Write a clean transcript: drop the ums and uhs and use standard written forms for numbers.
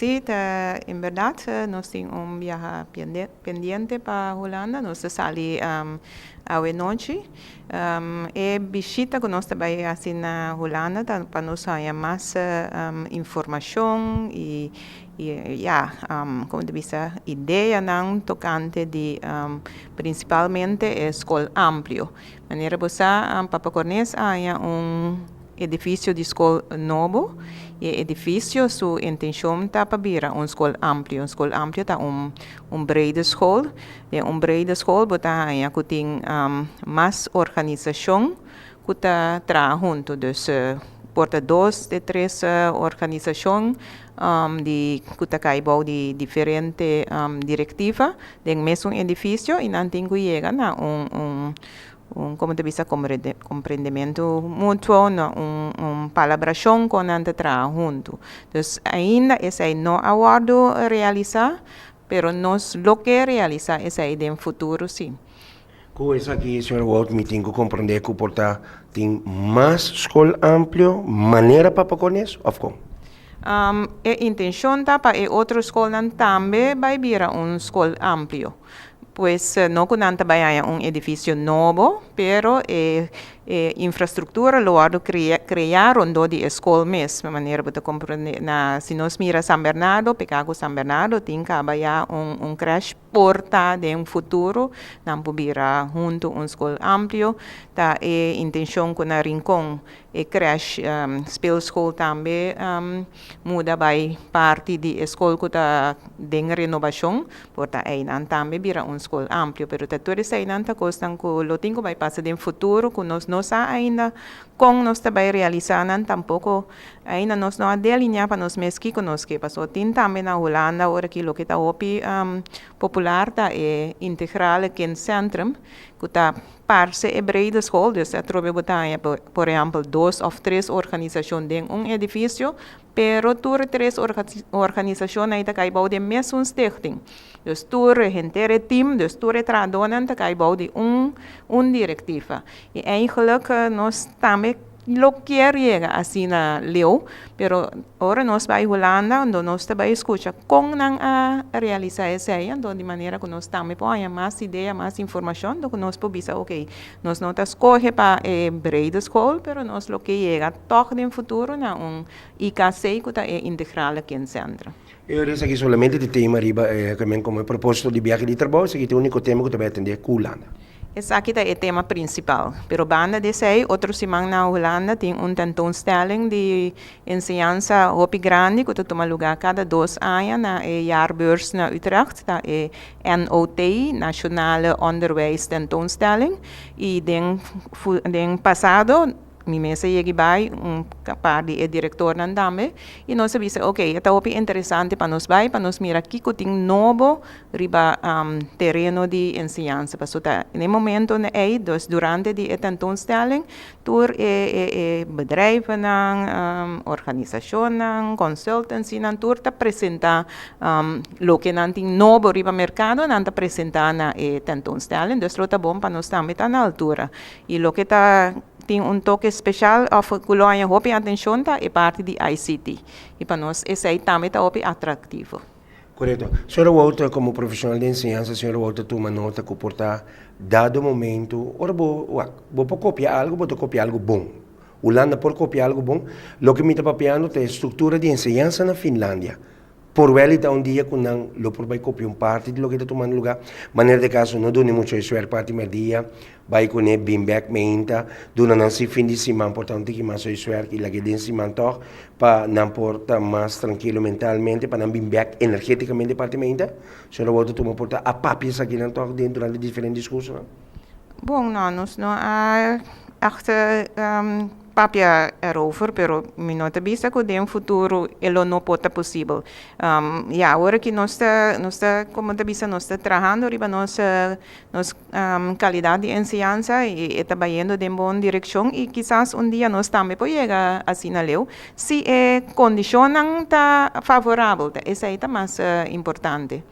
Si, ta en berdad, nos tin un biahe pendiente pa Hulanda. Nos ta sali awe nochi. E bishita cu nos ta bay haci na Hulanda ta pa nos haya mas informacion y ya, con ta bisa, ideanan tocante di principalmente e scol amplio. Manera bo sa, Papa Cornes a haya un edificio di scol nobo y e edificio su intencion ta pa bira un scol amplio. Un scol amplio ta un brede school. Den un brede school bo ta haya cu tin mas organisacion cu ta traha hunto. Dus por ta dos te tres organisacion di cu ta cay bou di diferente directiva den mesun edificio y nan tin cu yega na un, como ta bisa, comprendemento mutuo, na un palabracion cu nan ta traha hunto. Dus ainda esey no a wordo realisa, pero nos lo kier realisa esey den futuro si. Cu esaki, señor Wout, mi tin cu comprende cu por ta tin mas scol amplio manera Papa Cornes, of con? E intencion ta pa e otro scolnan tambe bay bira un scol amplio. Pues no cu nan ta bay haya un edificio nobo, pero e infrastructura lo wordo crea rondó di e scol mes. Manera bo ta comprende, na si nos mira San Bernardo, PK cu San Bernardo tin caba ya un crèche. Por ta den futuro nan por bira hunto un scol amplio. Ta e intencion cu na Rincon e crèche speelschool tambe muda bay parti di e scol cu ta den renovacion. Por ta einan tambe bira un scol amplio, pero ta tur eseinan ta cosnan cu lo tin cu bay pasa den futuro cu nos no sa ainda con nos ta bay realisa nan. Tampoco ainda nos no a delinea pa nos mes kico nos ke, pasobra tin tambe na Hulanda ora ki loke ta hopi popular ta e integrale kindcentrum, cu ta parce e brede school. Dus atrobe bo ta haña, por ehempel, dos of tres organisacion den un edificio, pero tur tres organisacion ay ta cay bou den mesun stichting. Dus tur henter e team, dus tur e trahadornan ta cay bou di un directiva. Y eigenlijk nos tambe lo kier yega asina leu, pero ora nos bay Hulanda, ando nos ta bay scucha con nan a realisa esey, ando di manera cu nos tambe por haya mas idea, mas informacion, ando cu nos por bisa: ok, nos no ta scoge pa e brede school, pero nos lo ke yega toch den futuro na un IKC, cu ta e integrale kindcentrum. Y esaki solamente di tema riba como proposito di biahe di trabou, esaki ta e unico tema cu ta bay atende cu Hulanda? Esaki ta e tema principal. Pero banda di esey, otro siman na Hulanda tin un tentoonstelling di enseñansa hopi grandi cu ta tuma luga cada 2 aña na e jaarbeurs na Utrecht, ta e NOT, Nationale Onderwijs Tentoonstelling. Y den pasado, mi mes a yega bay, un par di e directornan tambe, y nos a bisa: ok, ta hopi interesante pa nos bay, pa nos mira kico tin nobo riba tereno di enseñansa. Paso ta na momento ey, dus durante di e tentoonstelling, tur e bedrijvennan, organisacionnan, consultancynan, tur ta presenta loke nan tin nobo riba mercado, nan ta presenta na e tentoonstelling. Dus lo ta bon pa nos tambe ta na altura. Y loke ta tin un toke special of cu lo haya hopi atencion ta e parti di ICT. Y pa nos esey tambe ta hopi atractivo. Correcto. Señora Walter, como profesional di enseñansa, señora Walter, tuma nota cu por ta dado momento, ora bo por copia algo, bo copia algo bon. Hulanda por copia algo bon. Loke mi ta papiando ta structura di enseñansa na Finlandia. Por wel ta un dia cu nan lo por bay copia un parti di loke ta tumando luga. Manera di caso, no duna mucha huiswerk parti merdia, bay cu ne bin back mainta, duna nan si fin di siman, por tanto cu mas huiswerk y lag'e den siman toch, pa nan por ta mas trankilo mentalmente, pa nan bin back energeticamente parti mainta. Señora Walter, tuma por ta a papia esaki nan toch den durante diferente discurso, no? Bon, no, nos no a echt papia erover, pero mi no ta bisa cu den futuro e lo no por ta posibel. Ja, awor cu nos ta, como ta bisa, nos ta trahando riba nos calidad di enseñansa y ta bayendo den bon direccion y kisas un dia nos tambe por yega asina leu. Si e condicionnan ta favorabel, esey ta mas importante.